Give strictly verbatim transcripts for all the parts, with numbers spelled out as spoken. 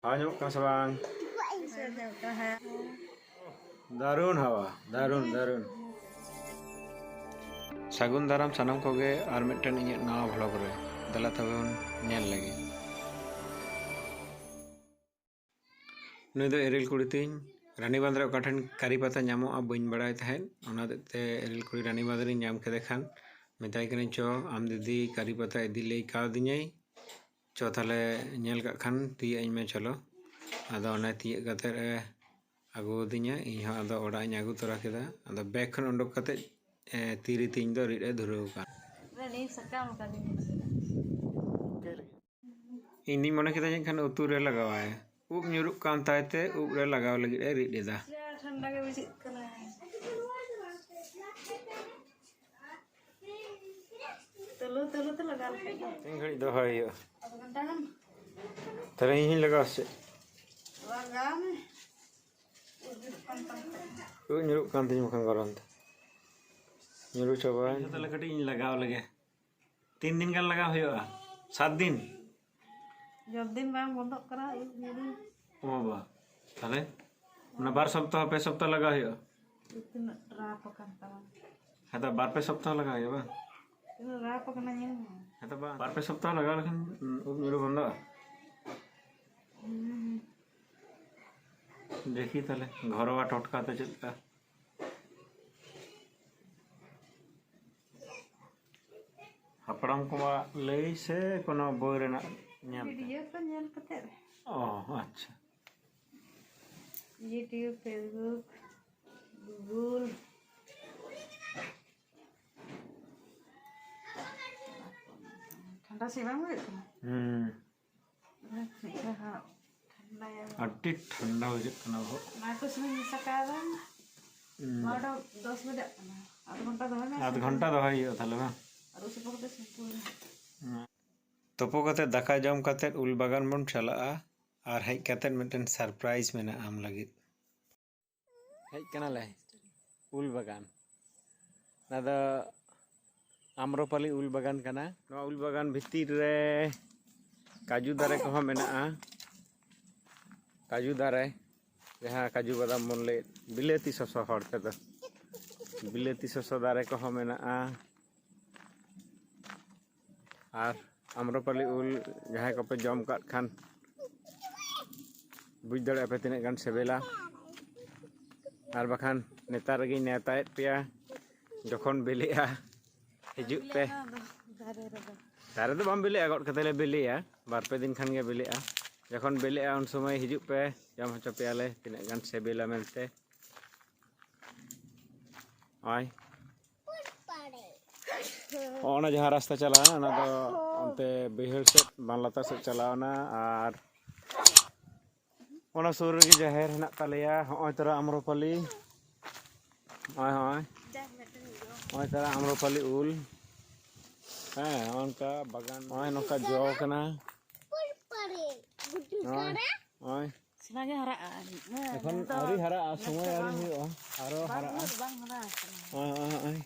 ᱦᱟᱣᱟ ᱧᱟᱢᱚᱜ ᱠᱟᱱᱟ ᱥᱮ ᱵᱟᱝ? ᱫᱟᱨᱩᱱ ᱦᱟᱣᱟ, ᱫᱟᱨᱩᱱ, ᱫᱟᱨᱩᱱ᱾ ᱥᱟᱹᱜᱩᱱ ᱫᱟᱨᱟᱢ ᱥᱟᱱᱟᱢ ᱠᱚᱜᱮ ᱟᱨ ᱢᱤᱫᱴᱮᱱ ᱤᱧᱟᱹᱜ ᱱᱟᱣᱟ vlog ᱨᱮ᱾ ᱫᱮᱞᱟ ᱛᱚᱵᱮ ᱵᱚᱱ ᱧᱮᱞ ᱞᱮᱜᱮ᱾ ᱱᱩᱭ ᱫᱚ ᱮᱨᱮᱞ ᱠᱩᱲᱤ ᱛᱤᱧ᱾ ᱨᱟᱱᱤᱵᱟᱸᱫᱷ ᱨᱮ ᱚᱠᱟ ᱴᱷᱮᱱ ᱠᱟᱨᱤ ᱯᱟᱛᱟ ᱧᱟᱢᱚᱜᱼᱟ ᱵᱟᱹᱧ ᱵᱟᱲᱟᱭ ᱛᱟᱦᱮᱸᱫ, ᱚᱱᱟ ᱦᱚᱛᱮᱡ ᱛᱮ ᱮᱨᱮᱞ ᱠᱩᱲᱤ ᱨᱟᱱᱤᱵᱟᱸᱫᱷ ᱨᱤᱧ ᱧᱟᱢ ᱠᱮᱫᱮ ᱠᱷᱟᱱ ᱢᱮᱛᱟᱭ ᱠᱟᱹᱱᱟᱹᱧ, "ᱪᱚ, ᱟᱢ ᱫᱤᱫᱤ ᱠᱟᱨᱤ ᱯᱟᱛᱟ ᱤᱫᱤ ᱞᱟᱹᱭ ᱠᱟᱣᱫᱤᱧᱟᱭ, ᱪᱚ ᱛᱟᱦᱞᱮ ᱧᱮᱞ ᱠᱟᱜ ᱠᱷᱟᱱ ᱛᱤᱭᱟᱹᱜ ᱟᱹᱧ ᱢᱮ, ᱪᱚᱞᱚ᱾" ᱟᱫᱚ ᱚᱱᱮ ᱛᱤᱭᱟᱹᱜ ᱠᱟᱛᱮᱫ ᱮ ᱟᱹᱜᱩ ᱟᱹᱫᱤᱧᱟ, ᱤᱧ ᱦᱚᱸ ᱟᱫᱚ ᱚᱲᱟᱜ ᱤᱧ ᱟᱹᱜᱩ ᱛᱚᱨᱟ ᱠᱮᱫᱟ᱾ ᱟᱫᱚ ᱵᱮᱜᱽ ᱠᱷᱚᱱ ᱩᱰᱩᱠ ᱠᱟᱛᱮᱫ, ᱮ, ᱛᱤᱨᱤ ᱛᱤᱧ ᱫᱚ ᱨᱤᱫ ᱮ ᱫᱷᱩᱨᱟᱹᱣ ᱟᱠᱟᱱ᱾ ᱱᱤᱢ ᱥᱟᱠᱟᱢ ᱞᱮᱠᱟ ᱜᱮ ᱧᱮᱞᱚᱜ ᱠᱟᱱᱟ᱾ ᱤᱧ ᱫᱩᱧ ᱢᱚᱱᱮ ᱠᱮᱫᱟ ᱡᱟᱹᱱᱤᱡ ᱠᱷᱟᱱ ᱩᱛᱩ ᱨᱮ ᱞᱟᱜᱟᱣᱟᱭ᱾ ᱩᱵ ᱧᱩᱨᱩᱜ ᱠᱟᱱ ᱛᱟᱭ ᱛᱮ ᱩᱵ ᱨᱮ ᱞᱟᱜᱟᱣ ᱞᱟᱹᱜᱤᱫ ᱮ ᱨᱤᱫ ᱮᱫᱟ᱾ ᱡᱟ ᱴᱷᱟᱱᱰᱟ ᱜᱮ ᱵᱩᱡᱷᱟᱹᱜ ᱠᱟᱱᱟ᱾ ᱛᱟᱹᱞᱩ ᱛᱟᱹᱞᱩ ᱛᱮ ᱞᱟᱜᱟᱣ ᱞᱮᱠᱷᱟᱡ ᱫᱚ᱾ ᱛᱤᱱ ᱜᱷᱟᱹᱲᱤᱡ ᱫᱚᱦᱚᱭ ᱦᱩᱭᱩᱜᱼᱟ? ᱟᱫᱷ ᱜᱷᱚᱱᱴᱟ ᱜᱟᱱ᱾ ᱛᱟᱦᱞᱮ ᱤᱧ ᱦᱚᱸᱧ ᱞᱟᱜᱟᱣᱟ ᱥᱮ? ᱞᱟᱜᱟᱣ ᱢᱮ᱾ ᱩᱵ ᱧᱩᱨᱩᱜ ᱠᱟᱱ ᱛᱟᱢ ᱠᱷᱟᱡ᱾ ᱩᱵ ᱧᱩᱨᱩᱜ ᱠᱟᱱ ᱛᱤᱧ ᱵᱟᱠᱷᱟᱱ ᱜᱚᱨᱚᱢ ᱛᱮ᱾ ᱧᱩᱨᱩ ᱪᱟᱵᱟᱭᱮᱱ᱾ ᱤᱧ ᱦᱚᱸ ᱛᱟᱦᱞᱮ ᱠᱟᱹᱴᱤᱡ ᱤᱧ ᱞᱟᱜᱟᱣ ᱞᱮᱜᱮ᱾ ᱛᱤᱱ ᱫᱤᱱ ᱜᱟᱱ ᱞᱟᱜᱟᱣ ᱦᱩᱭᱩᱜᱼᱟ? ᱥᱟᱛ ᱫᱤᱱ? ᱡᱚᱛ ᱫᱤᱱ ᱵᱟᱝ ᱵᱚᱱᱫᱚᱜ ᱠᱟᱱᱟ, ᱩᱵ ᱧᱩᱨᱩ᱾ ᱚ ᱵᱟᱵᱟ, ᱛᱟᱦᱞᱮ ᱚᱱᱟ ᱵᱟᱨ ᱥᱚᱯᱛᱟᱦᱚ, ᱯᱮ ᱥᱚᱯᱛᱟᱦᱚ ᱞᱟᱜᱟᱣ ᱦᱩᱭᱩᱜᱼᱟ? ᱛᱤᱱᱟᱹᱜ ᱨᱟᱯ ᱟᱠᱟᱱ ᱛᱟᱢᱟ? ᱦᱮᱸ ᱛᱚ, ᱵᱟᱨ ᱯᱮ ᱥᱚᱯᱛᱟᱦᱚ ᱞᱟᱜᱟᱣ ᱦᱩᱭᱩᱜᱼᱟ ᱵᱟᱝ? ᱛᱤᱱᱟᱹᱜ ᱨᱟᱯ ᱟᱠᱟᱱᱟ ᱧᱮᱞ ᱢᱮ᱾ ᱦᱮᱸ ᱛᱚ ᱵᱟᱝ, ᱵᱟᱨ ᱯᱮ ᱥᱚᱯᱛᱟᱦᱚ ᱞᱟᱜᱟᱣ ᱞᱮᱠᱷᱟᱱ, ᱩᱵ ᱧᱩᱨᱩ ᱵᱚᱱᱫᱚᱜᱼᱟ? ᱦᱩᱸ᱾ ᱫᱮᱠᱷᱤ ᱛᱟᱦᱞᱮ ᱜᱷᱚᱨᱚᱣᱟ ᱴᱚᱴᱠᱟ ᱛᱮ ᱪᱮᱫ ᱞᱮᱠᱟ᱾ ᱦᱟᱯᱲᱟᱢ ᱠᱚᱣᱟᱜ ᱞᱟᱹᱭ ᱥᱮ ᱠᱳᱱᱳ ᱵᱳᱭ ᱨᱮᱱᱟᱜ ᱧᱮᱞ ᱛᱮ? ᱵᱷᱤᱰᱤᱭᱳ ᱠᱚ ᱧᱮᱞ ᱠᱟᱛᱮ᱾ ᱚ, ᱟᱪᱪᱷᱟ᱾ YouTube, Facebook, Google᱾ ᱴᱷᱟᱱᱰᱟ ᱥᱮ ᱵᱟᱝ ᱵᱩᱡᱷᱟᱹᱜ ᱠᱟᱱᱟ? ᱦᱩᱸ᱾ ᱢᱤᱫ ᱫᱷᱟᱣ ᱴᱷᱟᱱᱰᱟᱭᱟ᱾ ᱟᱹᱰᱤ ᱴᱷᱟᱱᱰᱟ ᱵᱩᱡᱷᱟᱹᱜ ᱠᱟᱱᱟ ᱵᱚᱦᱚᱜ᱾ ᱱᱚᱣᱟ ᱠᱚ ᱥᱩᱱᱩᱢ ᱢᱮᱥᱟ ᱠᱟᱣᱫᱟ᱾ ᱦᱩᱸ᱾ ᱱᱚᱣᱟ ᱫᱚ ᱫᱚᱥ ᱵᱟᱡᱟᱜ ᱠᱟᱱᱟ᱾ ᱟᱫᱷ ᱜᱷᱚᱱᱴᱟ ᱫᱚᱦᱚᱭ ᱢᱮ᱾ ᱟᱫᱷ ᱜᱷᱚᱱᱴᱟ ᱫᱚᱦᱚᱭ ᱦᱩᱭᱩᱜᱼᱟ ᱛᱟᱦᱞᱮ ᱵᱟᱝ? ᱟᱹᱨᱩᱵ ᱥᱟᱯᱷᱟ ᱠᱟᱛᱮ ᱥᱮᱢᱯᱩ ᱢᱮ᱾ ᱦᱩᱸ᱾ ᱛᱩᱯᱩ ᱠᱟᱛᱮ, ᱫᱟᱠᱟ ᱡᱚᱢ ᱠᱟᱛᱮ ᱩᱞ ᱵᱟᱜᱟᱱ ᱵᱚᱱ ᱪᱟᱞᱟᱜᱼᱟ᱾ ᱟᱨ ᱦᱮᱡ ᱠᱟᱛᱮ ᱢᱤᱫᱴᱮᱱ surprise ᱢᱮᱱᱟᱜᱼᱟ ᱟᱢ ᱞᱟᱹᱜᱤᱫ᱾ ᱦᱮᱡ ᱠᱟᱱᱟᱞᱮ ᱩᱞ ᱵᱟᱜᱟᱱ᱾ ᱱᱚᱣᱟ ᱫᱚ ᱟᱢᱨᱚᱯᱟᱞᱤ ᱩᱞ ᱵᱟᱜᱟᱱ ᱠᱟᱱᱟ᱾ ᱱᱚᱣᱟ ᱩᱞ ᱵᱟᱜᱟᱱ ᱵᱷᱤᱛᱤᱨ ᱨᱮ ᱠᱟᱡᱩ ᱫᱟᱨᱮ ᱠᱚᱦᱚᱸ ᱢᱮᱱᱟᱜᱼᱟ᱾ ᱠᱟᱡᱩ ᱫᱟᱨᱮ, ᱡᱟᱦᱟᱸ ᱠᱟᱡᱩ ᱵᱟᱫᱟᱢ ᱵᱚᱱ ᱞᱟᱹᱭᱮᱫ, ᱵᱤᱞᱟᱹᱛᱤ ᱥᱚᱥᱚ ᱦᱚᱲ ᱛᱮᱫᱚ᱾ ᱵᱤᱞᱟᱹᱛᱤ ᱥᱚᱥᱚ ᱫᱟᱨᱮ ᱠᱚᱦᱚᱸ ᱢᱮᱱᱟᱜᱼᱟ᱾ ᱟᱨ ᱟᱢᱨᱚᱯᱟᱞᱤ ᱩᱞ ᱡᱟᱦᱟᱸᱭ ᱠᱚᱯᱮ ᱡᱚᱢ ᱠᱟᱜ ᱠᱷᱟᱱ, ᱵᱩᱡᱽ ᱫᱟᱲᱮᱭᱟᱜᱼᱟ ᱯᱮ ᱛᱤᱱᱟᱹᱜ ᱜᱟᱱ ᱥᱤᱵᱤᱞᱟ᱾ ᱟᱨ ᱵᱟᱠᱷᱟᱱ ᱱᱮᱛᱟᱨ ᱨᱮᱜᱮᱧ ᱱᱮᱣᱛᱟᱭᱮᱫ ᱯᱮᱭᱟ, ᱡᱚᱠᱷᱚᱱ ᱵᱤᱞᱤᱜᱼᱟ, ᱦᱤᱡᱩᱜ ᱯᱮ᱾ ᱫᱟᱨᱮ ᱨᱮᱫᱚ᱾ ᱫᱟᱨᱮ ᱫᱚ ᱵᱟᱢ ᱵᱤᱞᱤᱜᱼᱟ, ᱜᱚᱫ ᱠᱟᱛᱮ ᱞᱮ ᱵᱤᱞᱤᱭᱟ, ᱵᱟᱨ ᱯᱮ ᱫᱤᱱ ᱠᱷᱟᱱ ᱜᱮ ᱵᱤᱞᱤᱜᱼᱟ᱾ ᱡᱚᱠᱷᱚᱱ ᱵᱤᱞᱤᱜᱼᱟ, ᱩᱱ ᱥᱚᱢᱚᱭ ᱦᱤᱡᱩᱜ ᱯᱮ, ᱡᱚᱢ ᱦᱚᱪᱚ ᱯᱮᱭᱟᱞᱮ ᱛᱤᱱᱟᱹᱜ ᱜᱟᱱ ᱥᱤᱵᱤᱞᱟ ᱢᱮᱱᱛᱮ᱾ ᱱᱚᱜᱼᱚᱭ᱾ ᱚᱱᱟ ᱡᱟᱦᱟᱸ ᱨᱟᱥᱛᱟ ᱪᱟᱞᱟᱜᱼᱟ, ᱚᱱᱟ ᱫᱚ ᱚᱱᱛᱮ ᱵᱟᱹᱭᱦᱟᱹᱲ ᱥᱮᱫ, ᱵᱟᱱ ᱞᱟᱛᱟᱨ ᱥᱮᱫ ᱪᱟᱞᱟᱣᱱᱟ᱾ ᱟᱨ ᱚᱱᱟ ᱥᱩᱨ ᱨᱮᱜᱮ ᱡᱟᱦᱮᱨ ᱦᱮᱱᱟᱜ ᱛᱟᱞᱮᱭᱟ᱾ ᱦᱚᱸᱜᱼᱚᱭ ᱛᱚᱨᱟ ᱟᱢᱨᱚᱯᱟᱞᱤ, ᱦᱚᱸᱜᱼᱚᱭ, ᱦᱚᱸᱜᱼᱚᱭ, ᱦᱚᱸᱜᱼᱚᱭ ᱛᱚᱨᱟ ᱟᱢᱨᱚᱯᱟᱞᱤ ᱩᱞ᱾ ᱦᱮᱸ, ᱱᱚᱜᱼᱚ ᱱᱚᱝᱠᱟ ᱵᱟᱜᱟᱱ, ᱱᱚᱜᱼᱚᱭ ᱱᱚᱝᱠᱟ ᱡᱚ ᱠᱟᱱᱟ᱾ ᱱᱚᱜᱼᱚᱭ, ᱱᱚᱜᱼᱚᱭ᱾ ᱥᱮᱬᱟ ᱜᱮ ᱦᱟᱨᱟᱜᱼᱟ᱾ ᱦᱮᱸ, ᱮᱠᱷᱚᱱ ᱱᱮᱥ ᱫᱚ, ᱟᱹᱣᱨᱤ ᱦᱟᱨᱟᱜᱼᱟ, ᱱᱮᱥ ᱥᱚᱢᱚᱭ ᱫᱚ ᱟᱹᱣᱨᱤ ᱵᱟᱝ, ᱦᱩᱭᱩᱜᱼᱟ, ᱟᱨᱚ ᱵᱟᱝ, ᱦᱟᱨᱟᱜᱼᱟ᱾ ᱩᱱᱟᱹᱜ ᱫᱚ ᱵᱟᱝ ᱦᱟᱨᱟ ᱟᱠᱟᱱᱟ᱾ ᱦᱚᱸᱜᱼᱚᱭ, ᱦᱚᱸᱜᱼᱚᱭ, ᱦᱚᱸᱜᱼᱚᱭ᱾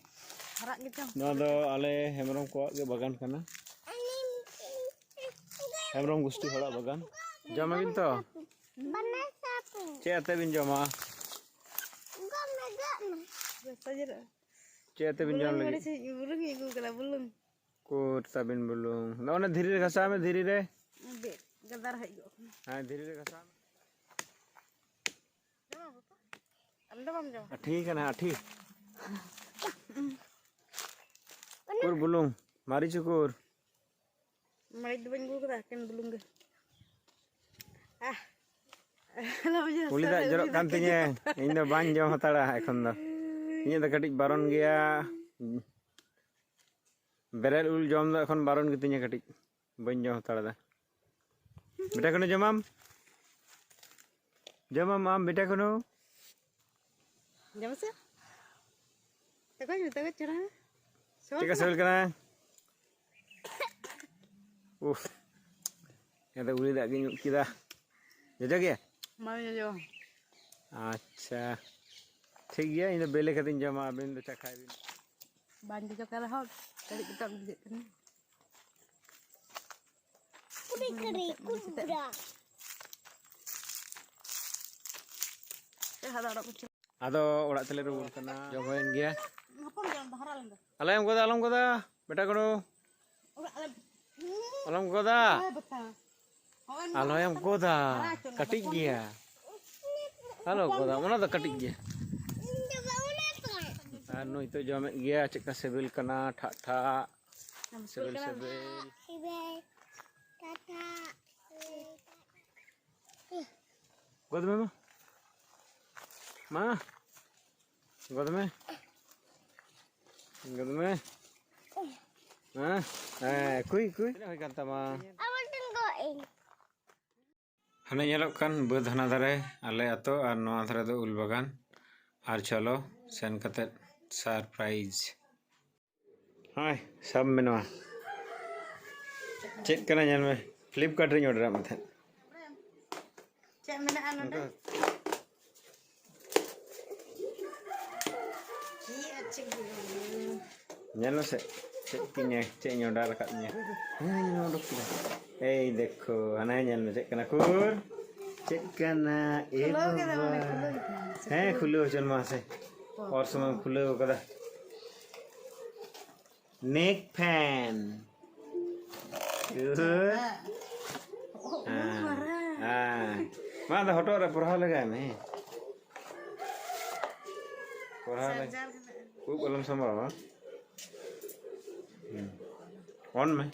ᱦᱟᱨᱟᱜ ᱜᱮᱪᱚᱝ᱾ ᱱᱚᱣᱟ ᱫᱚ ᱟᱞᱮ ᱦᱮᱢᱵᱨᱚᱢ ᱠᱚᱣᱟᱜ ᱜᱮ ᱵᱟᱜᱟᱱ ᱠᱟᱱᱟ᱾ ᱦᱮᱢᱵᱨᱚᱢ ᱜᱩᱥᱴᱤ ᱦᱚᱲᱟᱜ ᱵᱟᱜᱟᱱ᱾ ᱡᱚᱢᱟᱵᱤᱱ ᱛᱚ? ᱵᱟᱱᱟᱨ ᱥᱟᱯ᱾ ᱪᱮᱫ ᱟᱛᱮ ᱵᱤᱱ ᱡᱚᱢᱟ? ᱜᱚᱜ ᱢᱮ, ᱜᱚᱜ ᱢᱮ᱾ ᱪᱮᱫ ᱟᱛᱮ ᱵᱤᱱ ᱡᱚᱢ ᱵᱩᱞᱩᱝ ᱞᱟᱹᱜᱤᱫ? ᱢᱟᱹᱨᱤᱪ, ᱵᱩᱞᱩᱝ ᱤᱧ ᱟᱹᱜᱩ ᱠᱟᱫᱟ, ᱵᱩᱞᱩᱝ᱾ ᱩᱠᱩᱨ ᱛᱟᱵᱤᱱ ᱵᱩᱞᱩᱝ? ᱱᱚᱜᱼᱚ ᱱᱟ ᱫᱷᱤᱨᱤ ᱨᱮ ᱜᱷᱟᱥᱟᱣ ᱢᱮ, ᱫᱷᱤᱨᱤ ᱨᱮ᱾ ᱵᱮ-, ᱜᱟᱫᱟᱨ ᱦᱮᱡ ᱜᱚᱜ ᱠᱟᱱᱟ᱾ ᱦᱮᱸ, ᱫᱷᱤᱨᱤ ᱨᱮ ᱜᱷᱟᱥᱟᱣ ᱢᱮ᱾ ᱡᱚᱢᱟ ᱵᱟᱯᱟ? ᱟᱢ ᱫᱚ ᱵᱟᱢ ᱡᱚᱢᱟ? ᱟᱹᱴᱷᱤ ᱠᱟᱱᱟ, ᱟᱹᱴᱷᱤ᱾ ᱩᱠᱩᱨ ᱵᱩᱞᱩᱝ? ᱢᱟᱹᱨᱤᱪ ᱩᱠᱩᱨ? ᱢᱟᱹᱨᱤᱪ ᱫᱚ ᱵᱟᱹᱧ ᱟᱹᱜᱩ ᱠᱟᱫᱟ, ᱮᱠᱮᱱ ᱵᱩᱞᱩᱝ ᱜᱮ᱾ ᱟᱦ᱾ ᱟᱞᱚ ᱵᱩᱡᱷᱟᱹᱣ, ᱩᱞᱤ ᱫᱟᱜ ᱥᱟᱹᱨᱤ ᱡᱚᱨᱚᱜ ᱩᱞᱤ ᱠᱟᱱ ᱫᱟᱜ ᱛᱤᱧᱟᱹ᱾ ᱠᱟᱹᱴᱤᱡ᱾ ᱤᱧ ᱫᱚ ᱵᱟᱹᱧ ᱡᱚᱢ ᱦᱟᱛᱟᱲᱟ ᱮᱠᱷᱚᱱ ᱫᱚ᱾ ᱤᱧᱟᱹᱜ ᱫᱚ ᱠᱟᱹᱴᱤᱡ ᱵᱟᱨᱚᱱ ᱜᱮᱭᱟ᱾ ᱵᱮᱨᱮᱞ ᱩᱞ ᱡᱚᱢ ᱫᱚ ᱮᱠᱷᱚᱱ ᱵᱟᱨᱚᱱ ᱜᱮᱛᱤᱧᱟ ᱠᱟᱹᱴᱤᱡ᱾ ᱵᱟᱹᱧ ᱡᱚᱢ ᱦᱟᱛᱟᱲ ᱮᱫᱟ᱾ ᱵᱮᱴᱟ ᱠᱟᱹᱱᱩ, ᱡᱚᱢᱟᱢ? ᱡᱚᱢᱟᱢ ᱟᱢ, ᱵᱮᱴᱟ ᱠᱟᱹᱱᱩ? ᱡᱚᱢ ᱥᱮ? ᱛᱟᱠᱚ ᱡᱚᱛᱚ ᱜᱮ ᱪᱮᱦᱨᱟ᱾ ᱪᱮᱫ ᱞᱮᱠᱟ ᱥᱤᱵᱤᱞ ᱠᱟᱱᱟ? ᱩᱯᱷ, ᱤᱧ ᱫᱚ ᱩᱞᱤ ᱫᱟᱜ ᱜᱤᱧ ᱩᱫ ᱠᱮᱫᱟ᱾ ᱡᱚᱡᱚ ᱜᱮᱭᱟ? ᱵᱟᱝ ᱡᱚᱡᱚ᱾ ᱟᱪᱪᱷᱟ, ᱴᱷᱤᱠ ᱜᱮᱭᱟ, ᱤᱧ ᱫᱚ ᱵᱮᱞᱮ ᱠᱟᱛᱮᱧ ᱡᱚᱢᱟ, ᱟᱵᱤᱱ ᱫᱚ ᱪᱟᱠᱷᱟᱭ ᱵᱤᱱ᱾ ᱵᱟᱝ ᱡᱚᱡᱚ ᱠᱟᱱ ᱨᱮᱦᱚᱸ ᱠᱟᱹᱴᱤᱡ ᱠᱟᱹᱴᱤᱡ ᱵᱩᱡᱷᱟᱹᱜ ᱠᱟᱱᱟ᱾ ᱠᱩᱲᱤ ᱠᱩᱲᱤ ᱠᱩᱲᱤ ᱠᱩᱲᱤ᱾ ᱟᱫᱚ ᱚᱲᱟᱜ ᱛᱮᱞᱮ ᱨᱩᱣᱟᱹᱲ ᱠᱟᱱᱟ᱾ ᱡᱚᱢ ᱦᱩᱭᱮᱱ ᱜᱮᱭᱟ᱾ ᱦᱚᱯᱚᱱ ᱜᱮ ᱚᱱᱟ ᱫᱚ ᱦᱟᱨᱟ ᱞᱮᱱ ᱫᱚ᱾ ᱟᱞᱚᱢ ᱜᱚᱫᱟ, ᱟᱞᱚᱢ ᱜᱚᱫᱟ, ᱵᱮᱴᱟ ᱠᱚᱲᱚ᱾ ᱚᱲᱟᱜ ᱟᱞᱮ ᱟᱞᱚᱢ ᱜᱚᱫᱟ᱾ ᱦᱮᱸ, ᱵᱟᱛᱟ᱾ ᱦᱚᱸᱜᱼᱚᱭ ᱱᱚᱣᱟ ᱟᱞᱚᱭᱮᱢ ᱜᱚᱫᱟ, ᱦᱟᱨᱟ ᱦᱚᱪᱚ ᱞᱮ, ᱠᱟᱹᱴᱤᱡ ᱦᱚᱯᱚᱱ ᱜᱮᱭᱟ᱾ ᱜᱮ᱾ ᱟᱞᱚ ᱦᱚᱯᱚᱱ ᱜᱚᱫᱟ, ᱜᱮ᱾ ᱚᱱᱟ ᱫᱚ ᱠᱟᱹᱴᱤᱡ ᱜᱮᱭᱟ᱾ ᱟᱨ ᱱᱩᱭ ᱛᱚ ᱡᱚᱢᱮᱫ ᱜᱮᱭᱟ, ᱪᱮᱫᱠᱟ ᱥᱤᱵᱤᱞ ᱠᱟᱱᱟ, ᱴᱷᱟᱜ ᱴᱷᱟᱜ᱾ ᱥᱤᱵᱤᱞ ᱥᱤᱵᱤᱞ ᱠᱟᱱᱟ᱾ ᱥᱤᱵᱤᱞ᱾ ᱜᱚᱫ ᱢᱮ ᱢᱟ᱾ ᱢᱟ᱾ ᱜᱚᱫ ᱢᱮ᱾ ᱜᱚᱫ ᱢᱮ᱾ ᱦᱮᱸ? ᱦᱮᱸ, ᱠᱩᱭ, ᱠᱩᱭ᱾ ᱛᱤᱱᱟᱹᱜ ᱦᱩᱭ ᱠᱟᱱ ᱛᱟᱢᱟ? ᱦᱟᱱᱮ ᱧᱮᱞᱚᱜ ᱠᱟᱱ ᱵᱟᱹᱫᱽ ᱦᱟᱱᱟ ᱫᱷᱟᱨᱮ ᱟᱞᱮ ᱟᱛᱳ, ᱟᱨ ᱱᱚᱣᱟ ᱫᱷᱟᱨᱮ ᱫᱚ ᱩᱞ ᱵᱟᱜᱟᱱ᱾ ᱟᱨ ᱪᱚᱞᱚ ᱥᱮᱱ ᱠᱟᱛᱮ surprise᱾ ᱦᱳᱭ, ᱥᱟᱵ ᱢᱮ ᱱᱚᱣᱟ᱾ ᱪᱮᱫ ᱠᱟᱱᱟ ᱧᱮᱞ ᱢᱮ, Flipkart ᱨᱤᱧ ᱚᱰᱟᱨᱟᱫ ᱢᱮ ᱛᱟᱦᱮᱸᱫ᱾ ᱪᱮᱫ ᱢᱮᱱᱟᱜᱼᱟ ᱱᱚᱰᱮ? ᱱᱚᱝᱠᱟ᱾ ᱪᱮᱫ ᱟᱨ ᱪᱮᱫ ᱜᱮ ᱵᱟᱝ᱾ ᱧᱮᱞ ᱢᱮᱥᱮ, ᱪᱮᱫ ᱠᱚᱧ, ᱪᱮᱫ ᱤᱧ ᱚᱰᱟᱨ ᱟᱠᱟᱫ ᱢᱮᱭᱟ᱾ ᱦᱮᱸ, ᱧᱮᱞ ᱢᱮ, ᱚᱰᱚᱠ ᱠᱮᱫᱟ᱾ ᱮᱭ ᱫᱮᱠᱷᱳ, ᱦᱟᱱᱮ ᱧᱮᱞ ᱢᱮ, ᱪᱮᱫ ᱠᱟᱱᱟ ᱠᱩᱨ? ᱪᱮᱫ ᱠᱟᱱᱟ? ᱮ ᱠᱷᱩᱞᱟᱹᱣ ᱠᱮᱫᱟ, ᱵᱟᱵᱟ᱾ ᱢᱟᱱᱮ ᱠᱷᱩᱞᱟᱹᱣ ᱠᱮᱫᱟ᱾ ᱦᱮᱸ, ᱠᱷᱩᱞᱟᱹᱣ ᱦᱚᱪᱚᱱ ᱢᱟ ᱥᱮ᱾ ᱚ᱾ ᱦᱚᱲ ᱥᱚᱢᱚᱭ ᱮᱢ ᱠᱷᱩᱞᱟᱹᱣ ᱠᱟᱫᱟ᱾ Neck fan. ᱦᱮᱸ᱾ ᱦᱮᱸ᱾ ᱢᱟ, ᱟᱫᱚ ᱦᱚᱴᱚᱜ ᱨᱮ ᱯᱚᱨᱦᱟᱣ ᱞᱮᱜᱟᱭ ᱢᱮ᱾ ᱯᱚᱨᱦᱟᱣ ᱞᱮ᱾ ᱩᱵ ᱟᱞᱚᱢ ᱥᱟᱢᱵᱟᱣᱟ᱾ ᱦᱩᱸ᱾ On ᱢᱮ᱾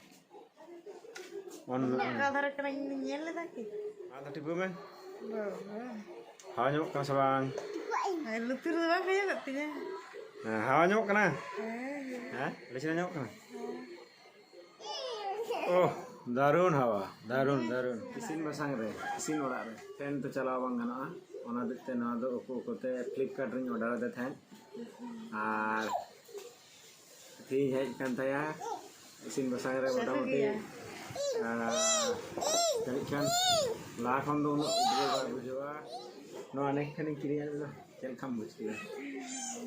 On ᱢᱮ, on ᱢᱮ᱾ ᱚᱠᱟ ᱫᱷᱟᱨᱮ ᱠᱟᱱᱟ ᱤᱧ ᱧᱮᱞ ᱞᱮᱫᱟ ᱠᱤ? ᱟᱫᱚ ᱴᱤᱯᱟᱹᱣ ᱢᱮ᱾ ᱵᱟᱵᱟ᱾ ᱦᱟᱣᱟ ᱧᱟᱢᱚᱜ ᱠᱟᱱᱟ ᱥᱮ ᱵᱟᱝ? ᱟᱨ ᱞᱩᱛᱩᱨ ᱨᱮ ᱵᱟᱝ ᱦᱩᱭᱩᱜᱚᱜ ᱛᱤᱧᱟᱹ᱾ ᱦᱮᱸ, ᱦᱟᱣᱟ ᱧᱟᱢᱚᱜ ᱠᱟᱱᱟ? ᱦᱮᱸ᱾ ᱦᱮᱸ? ᱟᱹᱰᱤ ᱪᱮᱦᱨᱟ ᱧᱟᱢᱚᱜ ᱠᱟᱱᱟ? ᱦᱮᱸ᱾ ᱳᱦ, ᱫᱟᱨᱩᱱ ᱦᱟᱣᱟ, ᱫᱟᱨᱩᱱ, ᱫᱟᱨᱩᱱ᱾ ᱤᱥᱤᱱ ᱵᱟᱥᱟᱝ ᱨᱮ, ᱤᱥᱤᱱ ᱚᱲᱟᱜ ᱨᱮ fan ᱛᱮ ᱪᱟᱞᱟᱣ ᱵᱟᱝ ᱜᱟᱱᱚᱜᱼᱟ᱾ ᱚᱱᱟ ᱦᱚᱛᱮᱡ ᱛᱮ ᱱᱚᱣᱟ ᱫᱚ ᱩᱠᱩ ᱩᱠᱩ ᱛᱮ Flipkart ᱨᱤᱧ order ᱟᱫᱮ ᱛᱟᱦᱮᱸᱫ᱾ ᱟᱨ ᱛᱮᱦᱮᱧ ᱦᱮᱡ ᱠᱟᱱ ᱛᱟᱭᱟ᱾ ᱤᱥᱤᱱ ᱵᱟᱥᱟᱝ ᱨᱮ ᱥᱟᱹᱨᱤ ᱢᱚᱴᱟᱢᱩᱴᱤ, ᱜᱮᱭᱟ᱾ ᱟᱨ, ᱡᱟᱹᱱᱤᱡ ᱠᱷᱟᱱ ᱞᱟᱦᱟ ᱠᱷᱚᱱ ᱫᱚ ᱩᱱᱟᱹᱜ ᱩᱫᱽᱜᱟᱹᱣ ᱵᱟᱭ ᱵᱩᱡᱷᱟᱹᱣᱟ᱾ ᱱᱚᱣᱟ next time ᱤᱧ ᱠᱤᱨᱤᱧ ᱟᱹᱜᱩᱭᱟ, ᱪᱮᱫ ᱞᱮᱠᱟᱢ ᱵᱩᱡᱽ ᱠᱮᱫᱟ?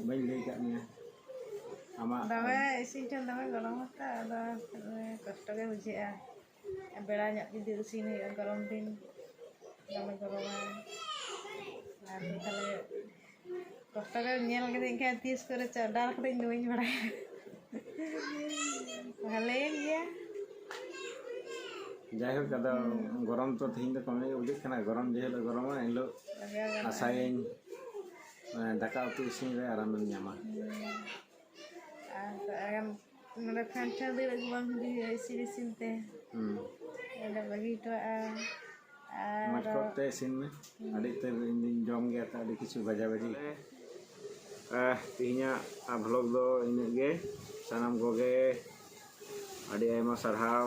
ᱵᱟᱹᱧ ᱞᱟᱹᱭ ᱠᱟᱜ ᱢᱮᱭᱟ᱾ ᱟᱢᱟᱜ ᱫᱚᱢᱮ ᱤᱥᱤᱱ ᱴᱷᱮᱱ ᱫᱚᱢᱮ ᱜᱚᱨᱚᱢᱟ ᱛᱚ, ᱟᱫᱚ ᱠᱚᱥᱴᱚ ᱜᱮ ᱵᱩᱡᱷᱟᱹᱜᱼᱟ᱾ ᱵᱮᱲᱟ ᱧᱚᱜ ᱡᱩᱫᱤ ᱤᱥᱤᱱ ᱦᱩᱭᱩᱜᱼᱟ, ᱜᱚᱨᱚᱢ ᱫᱤᱱ ᱫᱚᱢᱮ ᱜᱚᱨᱚᱢᱟ᱾ ᱟᱨ ᱛᱟᱦᱞᱮ ᱛᱚᱵᱮ ᱧᱮᱞ ᱠᱤᱫᱟᱹᱧ ᱠᱷᱟᱱ ᱛᱤᱥ ᱠᱚᱨᱮ ᱪᱚ ᱚᱰᱟᱨ ᱠᱟᱹᱫᱟᱹᱧ ᱫᱚ ᱵᱟᱹᱧ ᱵᱟᱲᱟᱭᱟ᱾ ᱵᱷᱟᱞᱮᱭᱮᱱ ᱜᱮᱭᱟ᱾ ᱡᱟᱭᱦᱳᱠ, ᱟᱫᱚ ᱜᱚᱨᱚᱢ ᱛᱚ ᱛᱮᱦᱮᱧ ᱫᱚ ᱠᱚᱢ ᱧᱚᱜ ᱵᱩᱡᱷᱟᱹᱜ ᱠᱟᱱᱟ, ᱜᱚᱨᱚᱢ ᱡᱮ ᱦᱤᱞᱳᱜ ᱜᱚᱨᱚᱢᱟ ᱮᱱ ᱦᱤᱞᱳᱜ ᱞᱟᱜᱟᱣ ᱜᱟᱱᱚᱜᱼᱟ᱾ ᱟᱥᱟᱭᱟᱹᱧ ᱢᱟᱱᱮ ᱫᱟᱠᱟ ᱩᱛᱩ ᱤᱥᱤᱱ ᱨᱮ ᱟᱨᱟᱢᱮᱢ ᱧᱟᱢᱟ᱾ ᱟᱨ ᱟᱨ ᱱᱚᱰᱮ ᱯᱷᱮᱱ ᱴᱷᱮᱱ ᱫᱟᱹᱲ ᱟᱹᱜᱩ ᱵᱟᱝ ᱦᱩᱭᱩᱜᱼᱟ ᱤᱥᱤᱱ ᱤᱥᱤᱱ ᱛᱮ᱾ ᱦᱩᱸ᱾ ᱱᱚᱰᱮ ᱵᱟᱹᱜᱤ ᱦᱚᱴᱚᱣᱟᱜᱼᱟ᱾ ᱟᱨ ᱢᱚᱡᱽ ᱠᱚᱡ ᱛᱮ ᱤᱥᱤᱱ ᱢᱮ᱾ ᱟᱹᱰᱤ ᱩᱛᱟᱹᱨ ᱤᱧ ᱫᱩᱧ ᱡᱚᱢ ᱜᱮᱭᱟ ᱛᱚ, ᱟᱹᱰᱤ ᱠᱤᱪᱷᱩ ᱵᱷᱟᱡᱟ ᱵᱷᱟᱹᱡᱤ᱾ ᱟᱦ, ᱛᱮᱦᱮᱧᱟᱜ ᱵᱷᱞᱚᱜ ᱫᱚ ᱤᱱᱟᱹᱜ ᱜᱮ᱾ ᱥᱟᱱᱟᱢ ᱠᱚᱜᱮ ᱟᱹᱰᱤ ᱟᱭᱢᱟ ᱥᱟᱨᱦᱟᱣ᱾